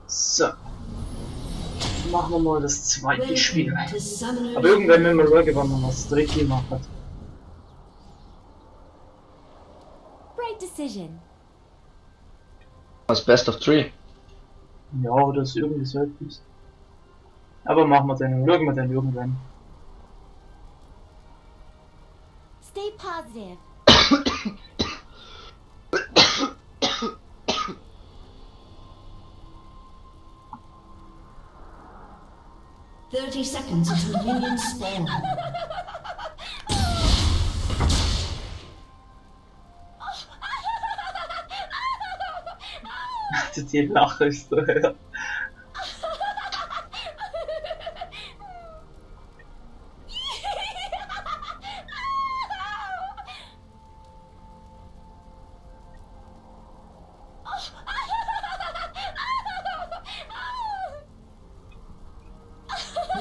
So. Machen wir mal das zweite Spiel. Aber irgendwann müssen wir schauen, wann wir das dritte machen. Right decision. Das Best of 3. Ja, oder ist irgendwie so etwas. Aber machen wir dann, schauen wir dann irgendwann. Stay positive. 30 seconds until minions spawn. Die Lache ist so, ja.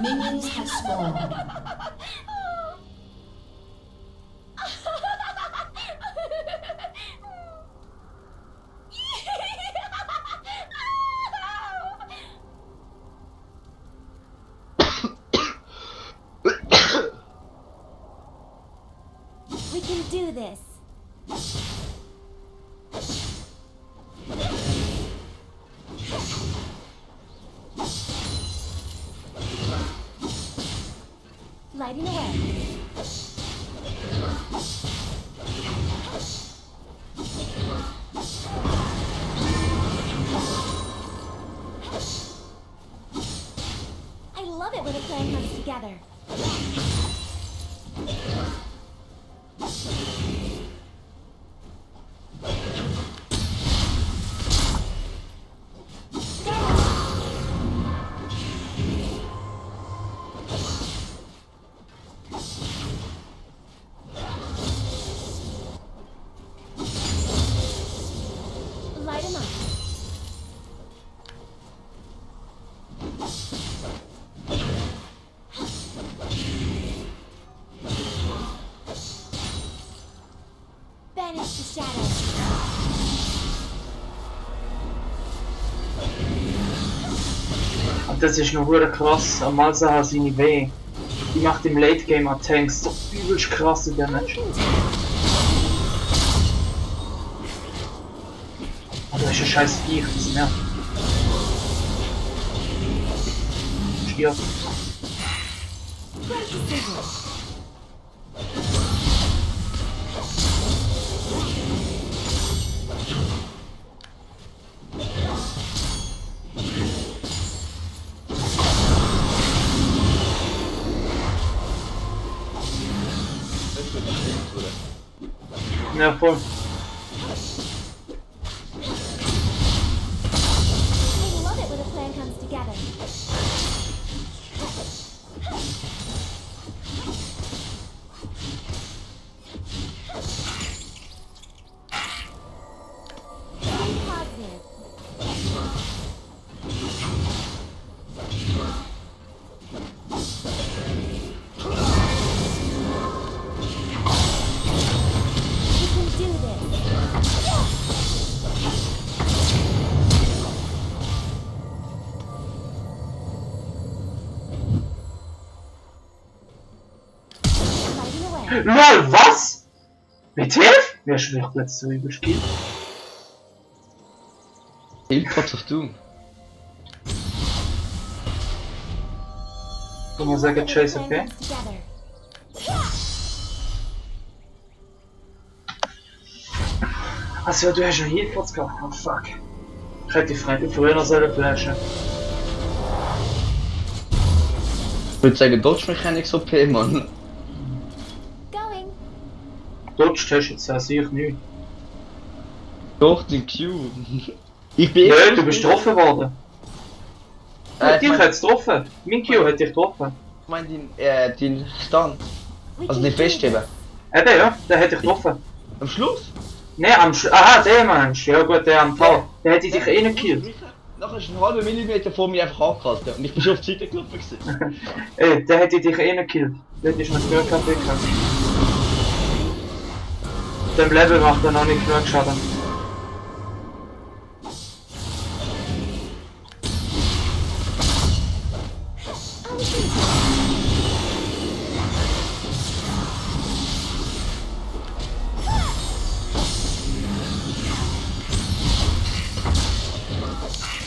Minions have spawned. We can do this. Lighting away. I love it when a plan comes together. Light 'em up. Banish the shadows. Und das ist noch wirklich krass. Amalsa hat seine W. Die macht im Late Game an Tanks so übelst krasse Damage. Aber das ist ein scheiß Viech, das nervt. Stirb. Great decision. Ja, voll. I love it when a plan comes together. Stay positive. We can do this. Lighting away. LOL, was? Mit Hilfe? Wer schwächt jetzt so überspielt? Hilfe hat's auf du. Kann man sagen, Chase, okay? Also, du hast einen Healplatz gehabt. Oh fuck. Ich hätte die Freunde früher noch sollen flashen. Ich würde sagen, Dodge Mechanics OP, Mann. Going. Dodged hast du jetzt ja sicher nicht. Doch, den Q. Ich bin Nö, du bist getroffen worden. Dich hat es getroffen. Mein Q hat dich getroffen. Ich meine den Stand. We Also can nicht do festheben. Eben ja, der hat dich getroffen. Am Schluss? Ne, aha, der meinst du. Ja gut, der am Fall. Der hätte dich reingekillt. Nachher ist ein halber Millimeter vor mir einfach angehalten und ich bin schon auf die Seite gelaufen gewesen. Ey, der hätte dich reingekillt. Der hätte noch Glück gehabt. Dem Level macht er noch nicht genug Schaden.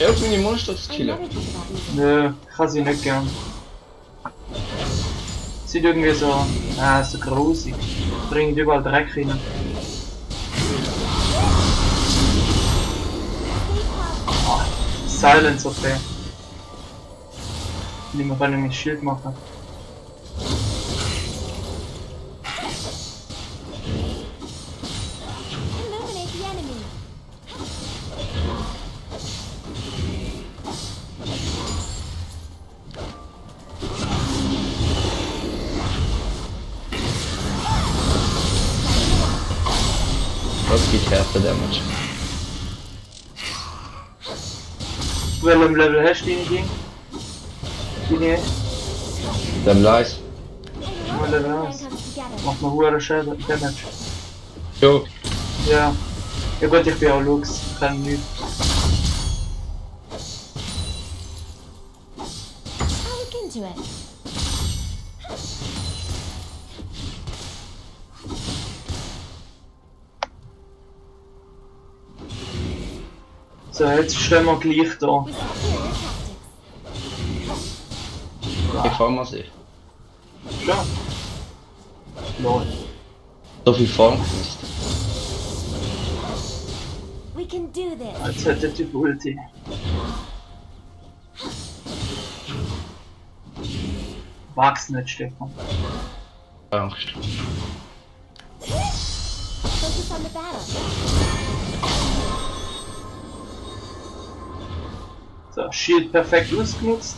Ja, auf meine Monster zu I killen. never think about losing. Nö, ich kann sie nicht gern. Sieht irgendwie so, so grusig. Bringt überall Dreck rein. Silence, okay. Nicht mehr können ein Schild machen. Illuminate the enemy. Das gibt härter Damage. Welchem Level hast du deine Ding? Deine Dem Leis. I love it when a Level plan 1. comes together. Macht mir hohe Schäden, Damage. Jo. Ja. Ja gut, ich bin auch Lux, ich kann nichts. I'll look into it. So, jetzt stehen wir gleich da. With superior tactics. Gefällt mir sich. Ja. Lol. So viel Formkunst. We can do this. Als hätte der Typ Ulti. Wachs nicht, Stefan. Angst. Focus on the battle. So, Shield perfekt ausgenutzt.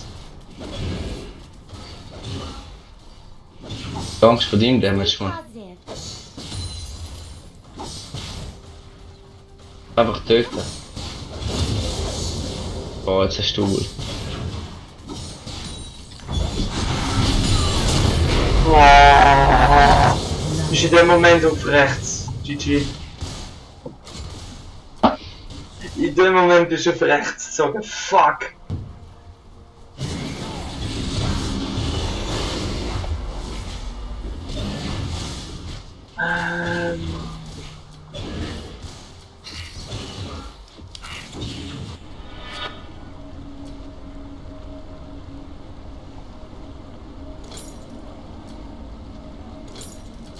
Angst vor dem Damage, man. Positive. Einfach töten. Oh, jetzt hast du Stuhl. Ist in dem Moment auf rechts. GG. In dem Moment bist du auf rechts gezogen. Fuck.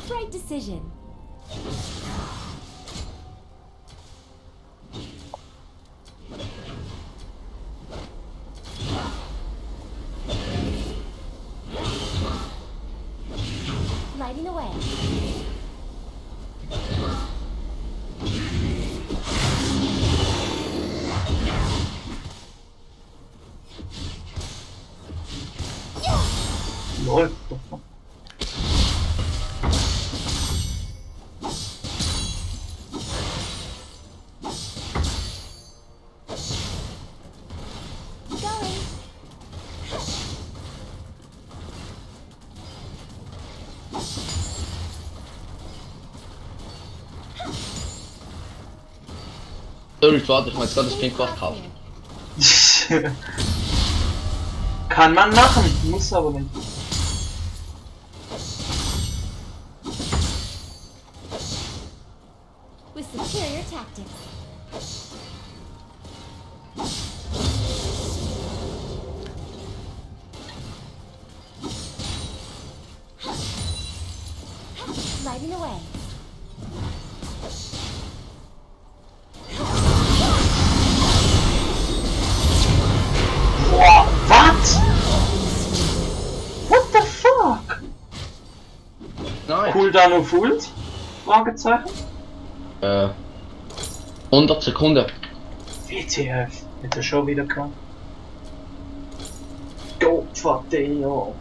Right decision. Lighting the way. Lol. Going. Sorry, warte, ich muss jetzt gerade das Pink was kaufen. Kann man machen, muss aber nicht. With superior tactics. Lighting the way. What? What the fuck? Nein. Cooldown auf Ult? Fragezeichen? 100 Sekunden. WTF, hat er schon wieder gehabt. Gott verdammt.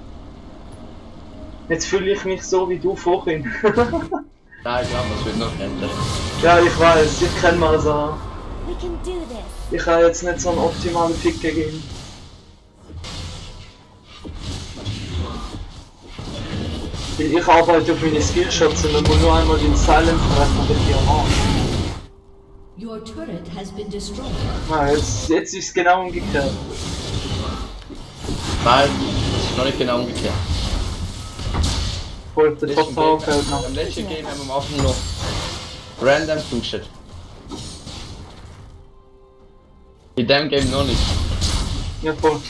Jetzt fühle ich mich so wie du vorhin. Nein, ich glaube, das wird noch ändern. Ja, ich weiß, ich kenne mal so. We can do this. Ich habe jetzt nicht so einen optimalen Pick gegeben. Weil ich arbeite auf meine Skillshots und man muss nur einmal den Silent treffen mit Diamant. Your turret has been destroyed. Jetzt ist es genau umgekehrt. Nein, das ist noch nicht genau umgekehrt. Voll, der Top fällt noch. Im letzten Game haben wir am Anfang noch random gepusht. In dem Game noch nicht. Ja, voll. I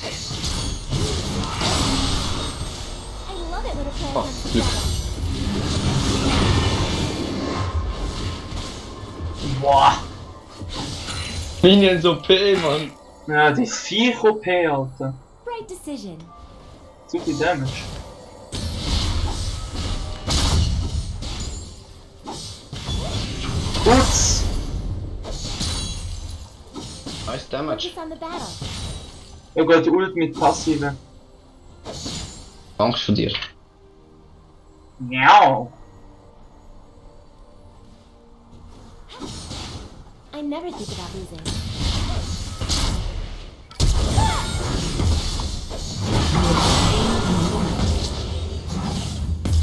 love it when a plan Oh, comes Glück. together. Boah. Minions OP, Mann. Ja, die ist 4 OP, Alter. Right decision. Zu viel Damage. Kurz. Nice Damage. Focus on the battle. Ja, geht Ult mit Passive. Angst vor dir. Miau. I never think about losing.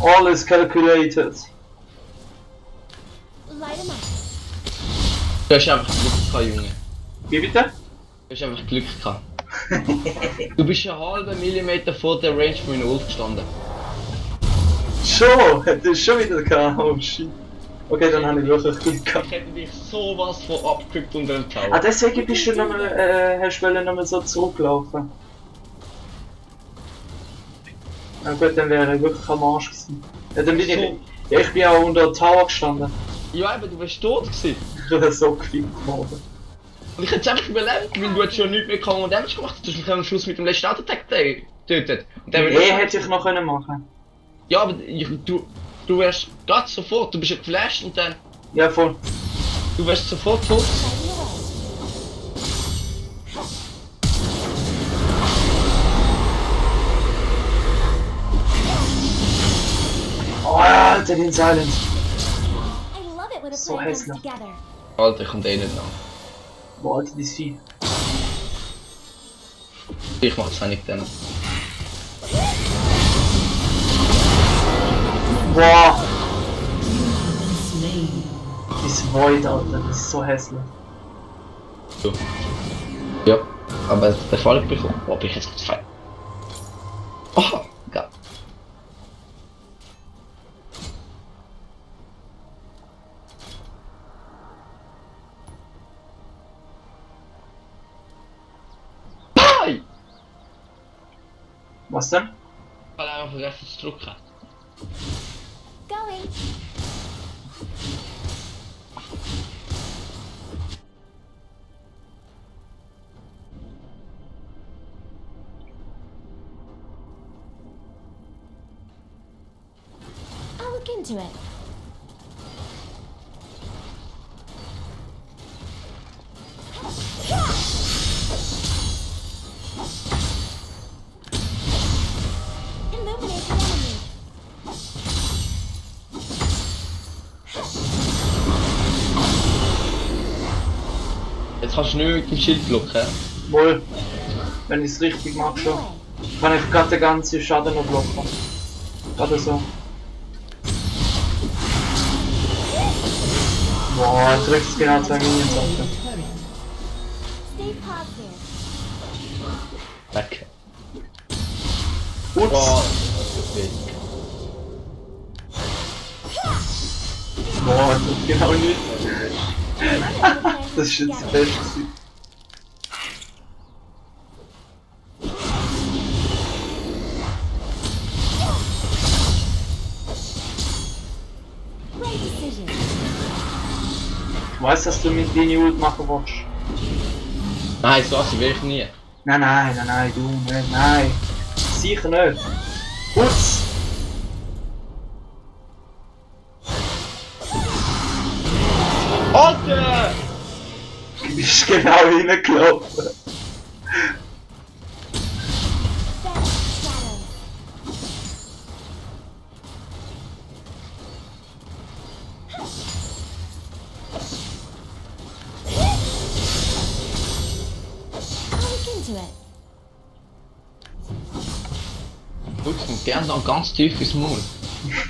All is calculated. Light 'em up. Du hast einfach Glück gehabt, Junge. Wie bitte? Du hast einfach Glück gehabt. Du bist einen halben Millimeter vor der Range von meiner Ult gestanden. Schon, hätte ich schon wieder gehabt. Oh shit. Okay, dann habe ich wirklich Glück gehabt. Ich hätte dich sowas von abgekriegt unter dem Tower. Ah, deswegen bist du nochmal, hast du nochmal so zurücklaufen. Na gut, dann wäre ich wirklich am Arsch gewesen. Ja, dann bin ich, ja, ich bin auch unter der Tower gestanden. Ja, aber du wärst tot gewesen. Ich bin so gefickt worden. Und ich hätte es einfach überlebt, weil du jetzt schon nichts mehr gehabt und Damage gemacht hast. Du hast mich am Schluss mit dem letzten Auto-Attack getötet. Und der Hätte ich noch können machen. Ja, aber du wärst ganz sofort, du bist ja geflasht und dann... Ja, voll. Du wärst sofort tot. Fighting away. Oh, Alter, den Silence. I love it when a So plan comes hässlich. together. Alter, ich komm eh nicht nach. Boah, Alter, das Vieh. Ich mach's auch nicht dann. Boah, Slain. das Void, Alter, das ist so hässlich. So. Ja, aber der Fall bekommen. Ob ich jetzt zwei. Aha, geil. Nein! Was denn? Weil er einfach vergessen zu drücken. Going. I'll look into it. Illuminate the enemy. Jetzt kannst du nicht mehr mit dem Schild blocken. Wohl. Wenn ich es richtig mache schon. Kann ich gerade den ganzen Schaden noch blocken. Gerade so. Boah, er trifft genau 2 Minions, Alter. Stay positive. Weg. Ups. Boah, das ist wild. Boah, das ist genau nicht. Das Das ist jetzt das Beste gewesen. Great decision. Ich weiss, dass du mit denen Ult machen willst. Nein, so was will ich nie. Nein, nein, nein, nein, du nicht, nein. Sicher nicht. Putz! Alter! Du bist genau reingelaufen. Vanish shadows. I'll look into it. Gut, und gern noch ganz tief ins Maul.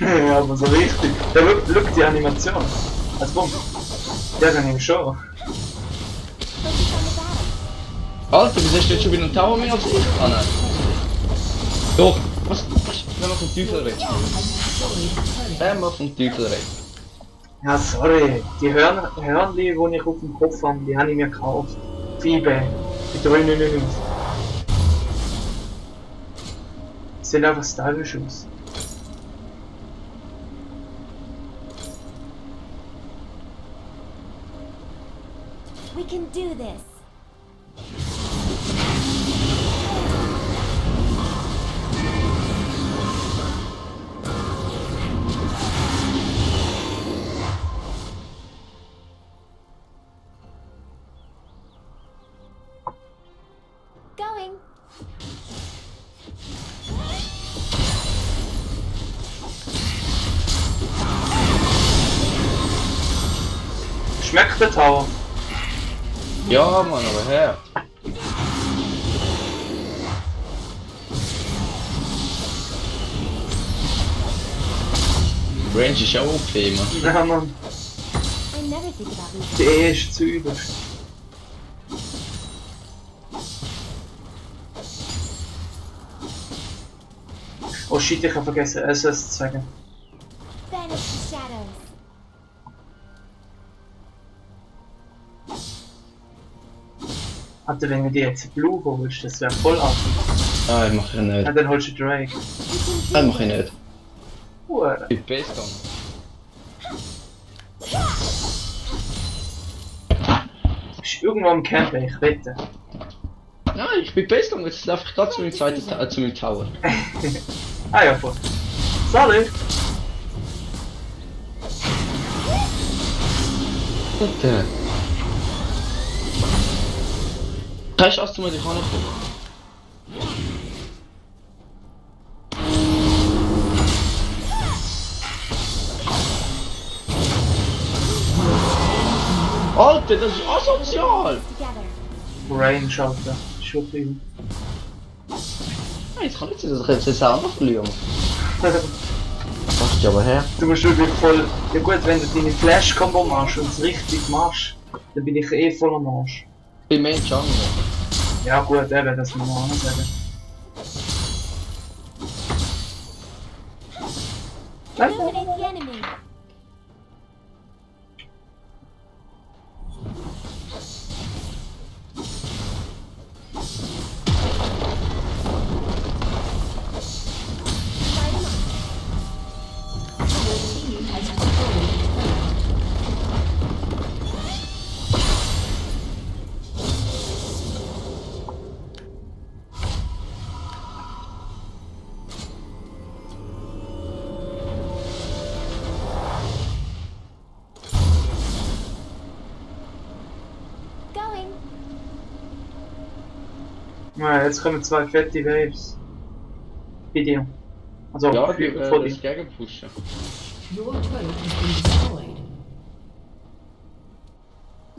Ja, aber so richtig. Da look die Animation. Also bumm. Ja, dann nehme ich schon. Focus on the battle. Alter, wieso hast du jetzt schon wieder einen Tower mehr als ich? Ah nein. Doch, was? Wenn man vom Teufel redet. Wenn man vom Teufel redet. Ja, sorry. Die Hörnli, die ich auf dem Kopf habe, die habe ich mir gekauft. Auf eBay. Die 399. Sehen einfach stylisch aus. We can do this. Going. Schmeckt der Tower? Ja, Mann, aber her. Range ist auch OP, Mann. Ja, Mann. I never think about losing. Die E ist zu übel. Oh shit, ich hab vergessen, SS zu sagen. Banish the shadows. Alter, wenn du dir jetzt Blue holst, das wäre voll ab. Nein, mach ich nicht. Ja, dann holst du Drake. We can Nein, do mach ich this. nicht. Hure. Ich bin Base Ist irgendwo am Campen, ich wette. Nein, ich bin Base gegangen, jetzt laufe ich gerade zu meinem zweiten zu meinem Tower. Ah ja, voll. Salut! Bitte. Kannst du erst mal dich ankommen? Alter, das ist asozial! Together. Range, Alter. Schon viel. Nein, das kann nicht sein, dass ich jetzt den Sound noch verlieren. Machst du aber her. Du musst wirklich voll. Ja gut, wenn du deine Flash-Combo machst und es richtig machst, dann bin ich eh voll am Arsch. Ich bin mehr Jungle. Ja gut, eben, das muss man auch sagen. Illuminate the enemy. Light 'em up. Your team has destroyed a turret. Going. Ja, jetzt kommen zwei fette Waves. Bei dir. Also, Ja, die vor das dir. gegenpushen. Your turret has been destroyed.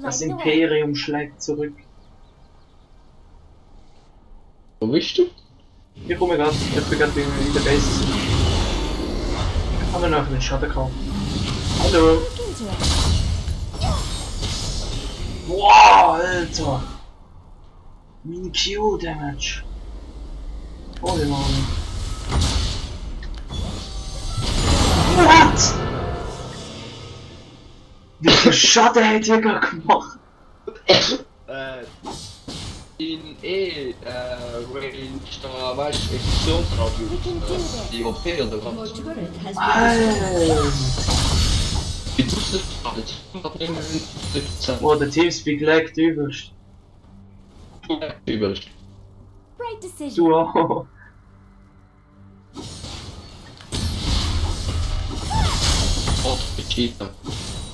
Das Lighting the way. Imperium schlägt zurück. Wo bist du? Ich komme gerade, ich bin gerade in der Base. Aber noch einen Schaden gehabt. Hallo! Look into it. Wow, Alter! Meine Q-Damage! Holy moly! What? Wie viel Schaden hat ihr gerade gemacht? In Range, da weißt du, Explosionsradius, We can do this. die OP oder Your was? turret has been Alter! Wie tust du das? Oh, der Teamspeak laggt übelst. Übelst. Right decision. Du auch. Oh, ich cheaten.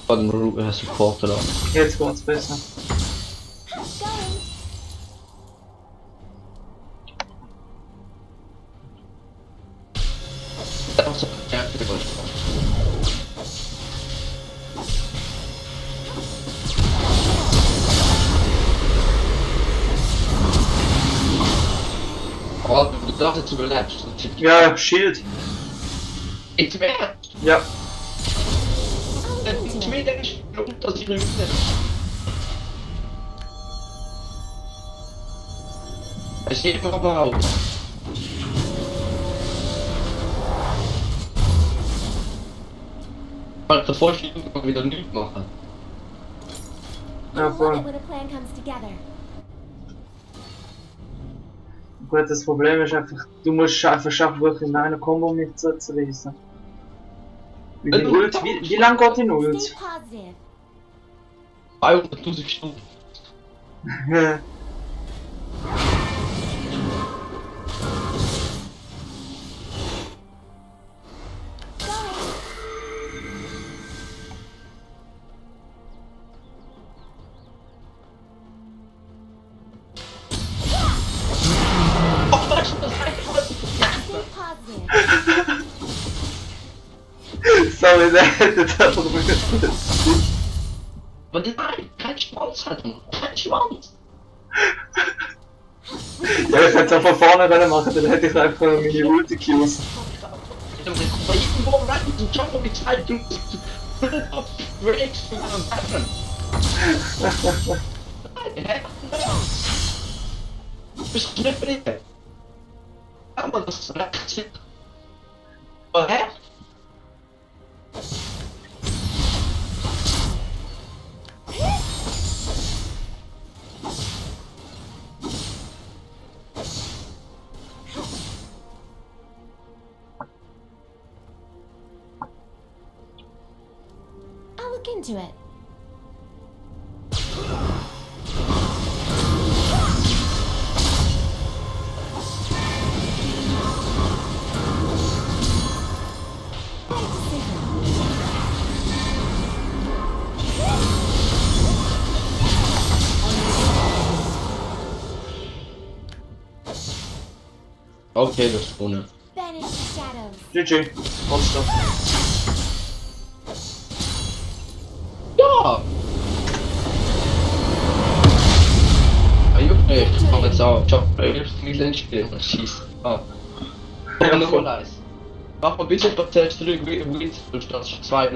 Bei dem Supporter an. Jetzt geht's besser. Going. Also, ja, bitte gut. Oh, du darfst jetzt überlebst. Ja, Schild. Jetzt mehr! Ja. I'll Ich do will it. den Sprung, dass ich rüber. Es geht mir aber auch. Weil der Vorstellung kann wieder nichts machen. I Ja, love voll. it when a plan comes together. Gut, das Problem ist einfach, du musst einfach schaffen, wirklich in einer Combo mich zu zerreißen. Wie lang geht die Stay Ult? positive. 200.000 Stunden. Stay positive. Sorry, der hätte einfach müssen. Aber nein, kein Schwanz hat er. Kein Schwanz. Ja, ich hätte es auch von vorne können machen, dann hätte ich einfach noch meine Ulti gekillt. Irgendwo rein zum Jumper mit 2000 Breaks von einem Pattern. Hä? Bist du nicht bereit? Aber das reicht sich. Aber hä? I'll look into it. Right decision. Okay, das ist ohne. Banish the shadows. GG, trotzdem. Ja! Okay, ich mach jetzt auch. Ich hab Million Spiele und schieß. Ah. Aber nur eins. Mach mal bitte Prozess zurück, wie du statt 2